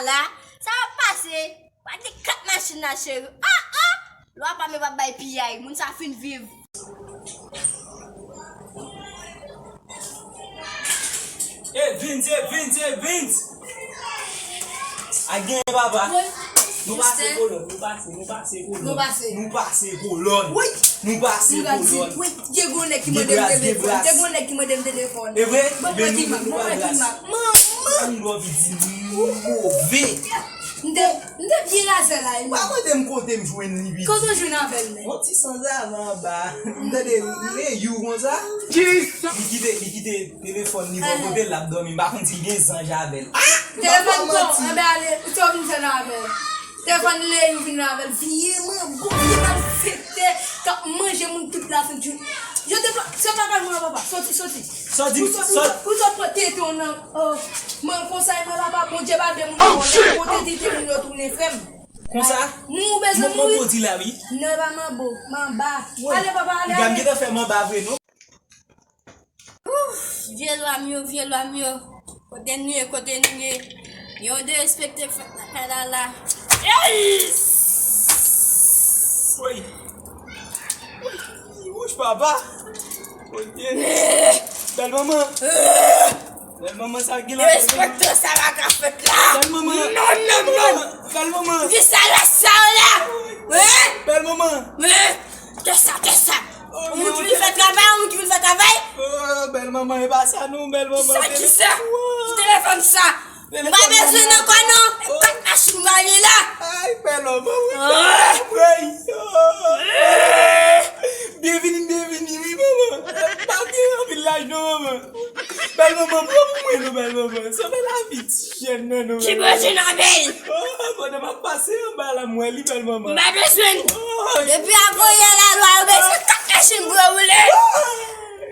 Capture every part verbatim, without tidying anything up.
la, sa va pase. Pa gen kat machin la, cheri. Ah, ah! Lwa pa m yo pa bay piyay. Moun sa fin viv. Evens, Evens, Evens! A gen papa. Nou pase kolòn, nou pase, nou pase kolòn. Nou pase. Nou pase kolòn. Wi. Nou pase kolòn. Wi, gen gwo nèg ki mande m telefòn. Gen gwo nèg ki mande m telefòn. E vre? Bon, mwen ki mak, mwen ki mak. Manman! Moun lò vin di nou move. M te, m te byen razè la, wi. Pa mande m kote m jwenn li, wi. Kote w jwenn avè l, men? Yon ti sanzavan anba. M tande, m te you konsa. Li kite, li kite telefòn li bò kote l ap dòmi. M pa konn si l gen zanj avè l. Ah! Telefòn kò, anben ale, ou te vin fè nan avè l. Telefòn Leyou vin nan avè l. Vye manbo, vye malfektè, k ap manje moun tout lasentsèn. Yo te pla-, se pa kay mwen, papa. Soti, soti. Soti, soti. Pou sot pran tete w nan, oh, mwen konsa, mwen papa, Bondye pa vle moun nan konnen, kote tete moun yo tounen fè m. Konsa? Moun ou bezwen mouri? Manbo di la, wi. Non, pa manbo, manba. Ale, papa, ale, ale. Li gentan fè manba vre, non? Ouf, vye lwa m yo, vye lwa m yo. Kote nou ye, kote nou ye? Yon derespekte fèt lakay la la. Ey! Woy! Woy! Wouch, papa! Kote? Bèl manman! Bèl manman, sa ki la? Derespekte sa pa ka fèt la! Bèl manman! Non, non, non! Bèl manman! Ki sa la, sa la? Hein? Bèl manman! Hein? Kisa, kisa? Yon moun ki vin fè travay, yon moun ki vin fè travay. Oh, bèl manman, e pa sa non, bèl manman. Kisa, kisa? Ki telefòn sa? M pa bezwen nan kò non. Kat machin m ale la. Ay, bèl manman, wi. Ah! Wi. Byenvini, byenvini, wi, manman. Pa gen anpil laj non, manman. Bèl manman, pran pou mwen non, bèl manman. Sove lavi ti jèn nan non, bèl manman. Ki bezwen nan bèl? Oh, pandan m ap pase anba la, m wè li, bèl manman. M pa bezwen l. Oh. Depi avan yè la lwa, yo bezwen kat machin pou yo woule.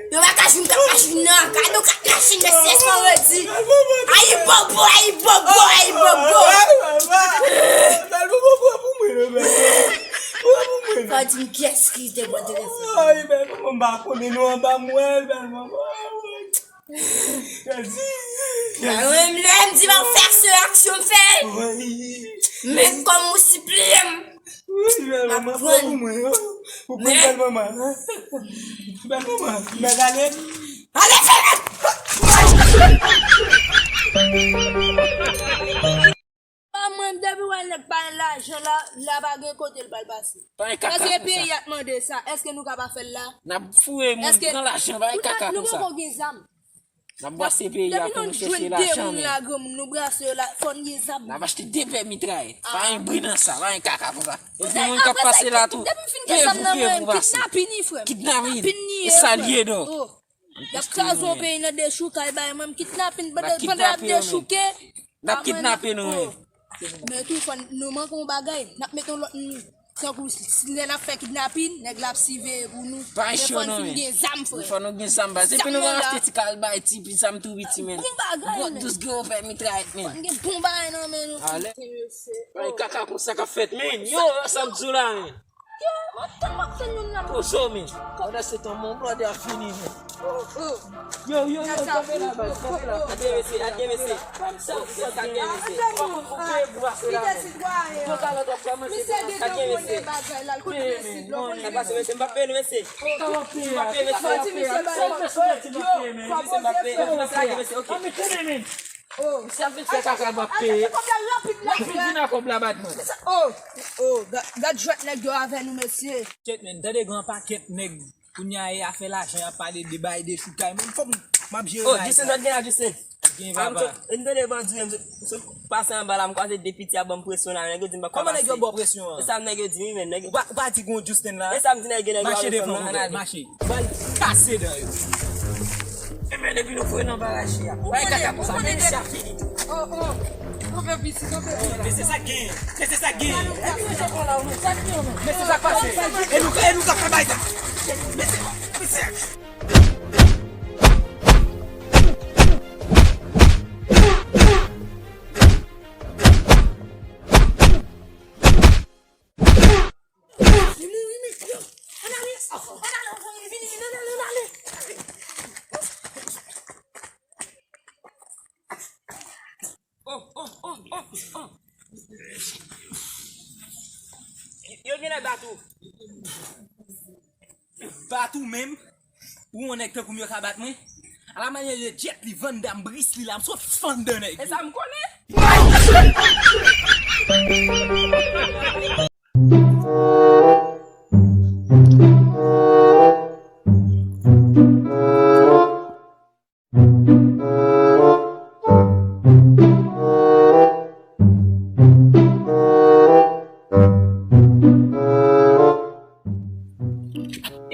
Yo pa ka jwenn kat machin nan. Gade yon kat machin, mesye, san redi. Ayi bobo, ayi bobo, ayi bobo. Bèl manman, pran pou mwen non, bèl manman. Pran pou mwen non. Fò di m kiyès ki te pran telefòn. Ay, bèl manman, m pa konnen non, anba m wè l, bèl manman. Mwen menm, lè m di m ap fè aksyon, aksyon m fè l. Men kòm ou sipliye m, m ap pran l. Ou pran bèl manman. Bèl manman, mèt ale. Ale fè mèt! Pa mwen, depi w wè nèg pa gen lajan la, la pa gen kote l pral pase. Pa gen kaka konsa. Paske peyi a t mande sa, èske nou ka pa fè l la? N ap foure moun pran lajan, pa gen kaka konsa. Nou poko gen zam. N ap brase peyi a pou nou chèche lajan, men. Depi nou jwenn de moun la, granmoun, nou brase yo la, fò n gen zam. N ap achte de pè mitrayèt. Pa gen bri nan sa, pa gen kaka konsa. Epi moun k ap pase la tou, peye pou peye pou pase. Kidnapin li, frè m. Kidnapin li ye, frè m. E sa l ye, dò. Y ap kraze yon peyi nan dechoukay, bay mwen m kidnapin pandan, pandan y ap dechouke. N ap kidnape nou, men. Men tou, fò n, nou manke yon bagay, n ap mete yon lòt moun. Tankou si, si lè n ap fè kidnapin, nèg la ap siveye pou nou. Men fò n fin gen zam, frè. Fò nou gen zam, baz. Epi nou pa achte ti kalbay, ti, ti zam tou piti, men. Bon bagay, men. Dous gwo pè mitrayèt, men. Fò n gen bon bagay nan men nou. Ale. Pa gen kaka konsa k ap fèt, men. Yo, sa m di w la, men. Yo, mwen tèlman ap tann youn nan. Pozo, men. Pandan se tan, mon blòdè ap fini, men. Oh, oh. Yo, yo, yo, kanpe la, baz, kanpe la. Gade mesye, gade mesye. Sa, sa, gade mesye. Ou peye pou pase la, men. Yon kalòt w ap kòmanse. Gade mesye. Gade mesye, m pa peye nou, mesye. M pa peye, mesye. M pa peye, mesye. Gade mesye, ok. Sa vin fè kaka m ap peye. Rapid, rapid, rapid. Vin ak kòb la, bat mwen. Oh, oh, ga-, gad jwèt nèg yo avè nou, mesye. Kèt, men, tande gen yon pakèt nèg, kounye a, y ap fè lajan, y ap pale de bay dechoukay, men fò m, m ap jere bagay sa. Oh, Justin, sa t gen la, Justin? Gen, papa. M tande bandi, m sot pase anba la, m kwaze de piti ap ban m presyon la, nèg yo di m pa ka pase. Kòman nèg yo ba w presyon an? Se sa nèg yo di, wi, men, nèg yo. Ou pa, ou pa di gen yon Justin la? E sa m di nèg yo, nèg yo avè fanm nan, ann ale. Mache. Bay kase dan yo. Enben, depi nou foure nan baraje a. Bay kaka konsa, men misye a fini. Oh, oh. Mesye, sa k genyen? Mesye, sa k genyen? Mesye, sa k pase? E nou, e nou k ap fè bay sa. Mesye, mesye. Li mouri, men. Yo, ann ale. Ann ale, ann ale, ann ale. Oh, oh, oh, oh, oh. Bat ou menm? Ou yon nèg tankou m yo ka bat mwen? A la manyè de Jet Li, Van Damme, Bruce Lee la, m sot fann dan nèg yo. E sa m konnen.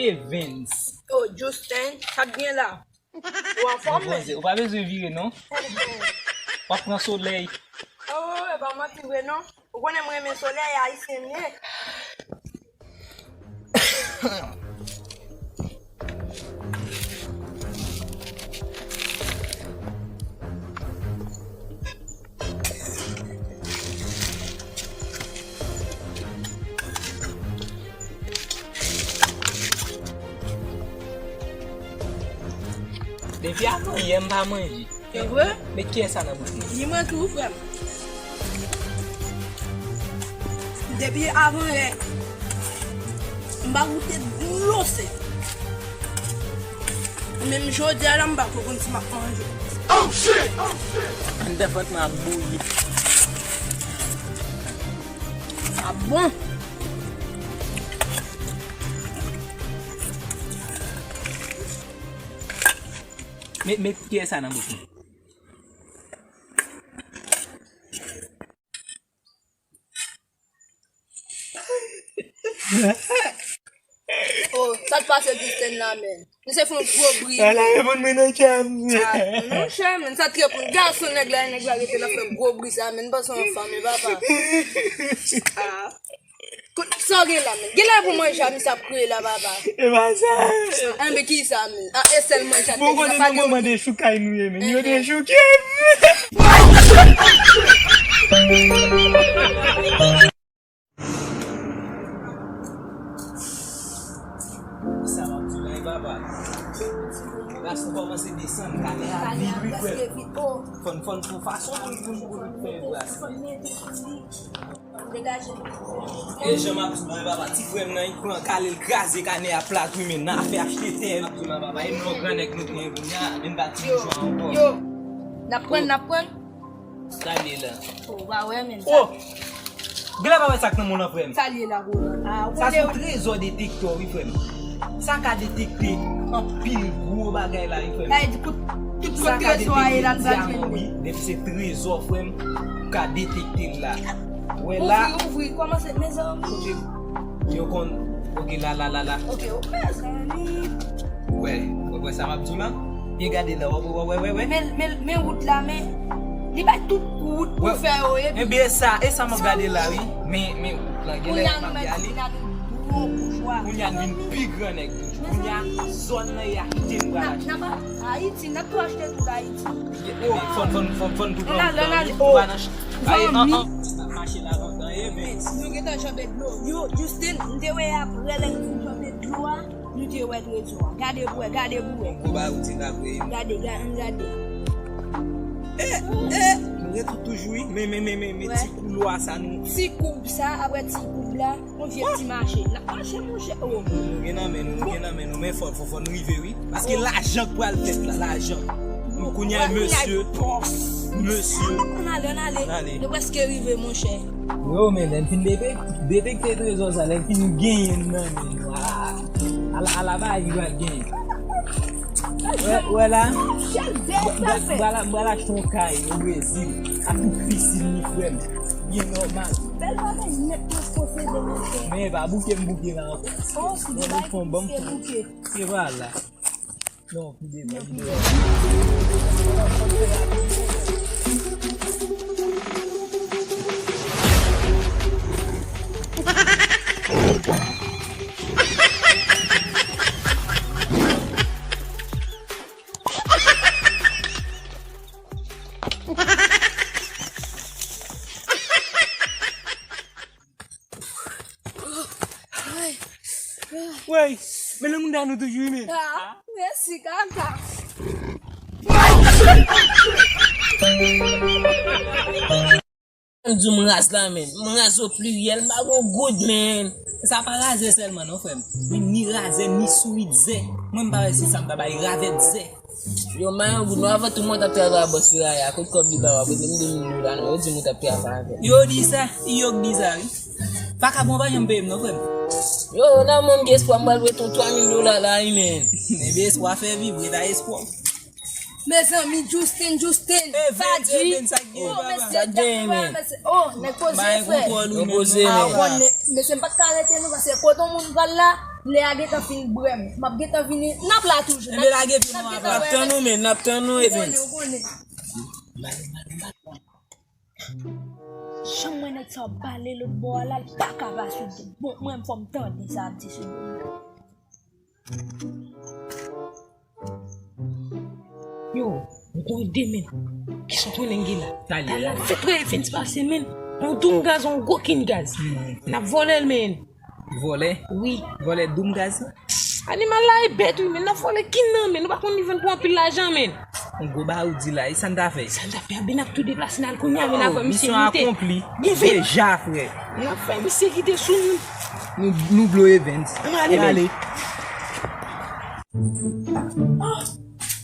Evens. Oh, Justin, sa k gen la? Ou anfòm, men? Ou pa bezwen vire, non. W ap pran solèy. Oh, e pa manti vre, non. Ou konnen m renmen solèy, ayisyen m ye. Depi avan yè m pa manje. Se vre? Met kiyès sa nan bouch mwen. Ni mwen tou, frè m. Depi avan yè, m pa goute dlo sèl. Menm jodi a la, m pa ko konn si m ap manje. Anndan vant mwen ap bouyi. Sa bon. Met, met kiyès sa nan bouch mwen. Oh, sa k pase Justin la, men? Misye fè yon gwo bri. Ala reponn mwen nan chan. Ah, monchè, men sa t reponn gason nèg la, nèg la rete la fè gwo bri sa, men m panse yon fanm, e papa. Ah. Kout sa w gen la, men. Gen la pou manje a, misye ap kriye la, papa. E pa sa. Enben, ki sa, men? Ah, e sèl manje a. Bon, konnen nan moman de choukay nou ye, men. Yo dechouke m. Sa m ap di w la, e papa. Gason kòmanse desann, kanè a vid, wi, frè m. Fò n, fò n fè fason pou n, pou n, pou n fè brase. E jan m ap di w la, e papa, ti frè m nan, li pran kale, l kraze kanè a plat, wi, men n a fè achte tè, m ap di w la, papa, e nou gran nèg nou gen kounye a, vin bati yon jan ankò. Yo, n ap pran, n ap pran. Sa l ye la? Oh, w pa wè, men. Oh! Genlè pa wè sa k nan men w lan, frè m. Sa l ye la, Roland? Ah, sa se yon trezò detektè, wi, frè m. Sa ka detekte anpil gwo bagay la, wi, frè m. Sa vle di tout, tout kot trezò a ye la, l pral jwenn li. Depi se trezò, frè m, ou ka detekte l la. Wè la. Ouvri, ouvri, kòmanse, mezanmi. Yo konn, oke, la, la, la, la. Oke, oke, mezanmi. Wè, wè, wè sa m ap di w lan? Byen gade la, wè, wè, wè, wè, wè. Men, men, men wout la, men li bay tout wout pou fè yo, epi. Ebyen, e sa, e sa m ap gade la, wi. Men, men wout la, genlè m ap gade. Kounye a nou vin pi gran nèg toujou. Kounye a, zòn nan, e achte m pral achte. N ap, n ap Ayiti, n ap tou achte tout Ayiti. Fòn, fòn, fòn, fòn tou pran. Ann ale, ann ale. Zanmi. N ap mache la lontan, e men. Nou gentan janbe dlo. Yo, Justin, m te wè apre lè nou fin janbe dlo a, nou te wè trezò a. Gade pou wè, gade pou wè. Gwo bagay ou te ka vre. Gade, gade, ann gade. Eh, eh, nou gen tout toujou, wi. Men, men, men, men, men, ti koulwa sa nou. Ti koub sa, apre ti koub la. Yon vye ti mache. N ap mache, monchè. Oh. Nou gen nan men nou, nou gen nan men nou, men fò, fò, fò n rive, wi. Paske lajan k pral fèt la, lajan. Nou kounye a, mesye, mesye. Ann ale, ann ale. Ann ale. Nou prèske rive, monchè. Yo, men lè n fin detek-, detekte trezò sa, lè n fin genyen l nan men nou. Ah, ala, ala bagay ki pral genyen. Wè, wè la. M pral, m pral achte yon kay o Brezil. Ak tout pisin li, frè m. Byen nòmal. Bèl bagay nèt k ap posede, mesye. Men e pa bouke m bouke la ankò. Oh, ki de bagay ki bouke. Se pa la. Non, ki de bagay, ki de bagay. Wey, men nan mouda nou toujou, men. Ah, mèsi, kaka. M di w m raz la, men. M raz o pliryèl, m pa gon goud, men. Sa pa razè sèlman, non, frè m. Men ni razè, ni sourit zè. Mwen, m pa wè si sa m ta bay ravèt zè. Yo, m pa yon goud, non, avan tou mwen t ap travay a bòs Firaya, kot kòb li ba w, ap rete m de mil dola, non, yo di m ou t ap travay avè l. Yo di sa, yo k di sa, wi. Vakabon pa janm peye m, non, frè m. Yo, nan mwen m gen espwa m pral wete yon twa mil dola la, wi, men. Ebyen, espwa fè viv, ret a espwa. Mezanmi, Justin, Justin, Evans, Fadji. Evans, sa k gen, oh, papa? Mesye, sa k gen, men? Mesye, oh, nèg poze, frè. Yo poze, men. Mesye, m pa t ka rete, non, paske kote yon moun pral la, lè a gentan fin brè m. M ap gentan vini, n ap la toujou. Ebyen, lage pye nou ap la. N ap tann nou, men, n ap tann nou, Evans. Ou konnen, ou konnen. Jan m wè nèg sa ap pale lòt bò a la, li pa ka pa sou bon. Mwen, fò m tande sa ap di sou bon. Yo, m konn ide, men. Kisa w konnen gen la? Talè, talè. Fè trè Evans pase, men. On doum gaz, on gwo kin gaz. Hmm. N ap vòlè l, men. Vòlè? Wi. Vòlè doum gaz la? Animal la e bèt, wi, men n ap vòlè kin nan, men. Nou pa konn li vann pou anpil lajan, men. On gwo bawoudi la, e sa n ta fè? Sa n ta fè, a ben n ap tou deplase n al kounye a, men avan misye misyon monte. Akonpli. Deja, frè. N ap fè misye kite sou nou. Nou, nou blo Evans. Ann ale, men. Ale.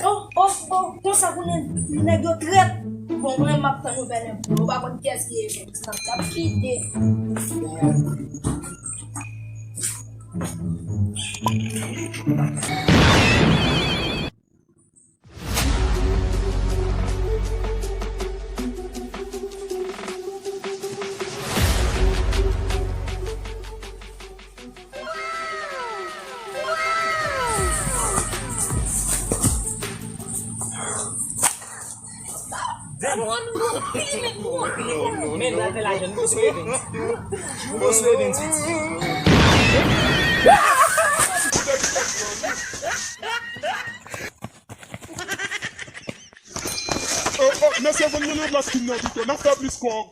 Oh, oh, oh, konsa pou nèg, nèg yo trèt. Bon, mwen, m ap tann yo fè nenpò. Yo pa konn kiyès ki Evans nan. Y ap kite. Men, l pral fè lajan, nou bezwen Evans. Nou bezwen Evans, piti. Oh, oh, mesye, vann mwen nan plas kin nan pito, n ap fè plis kòb.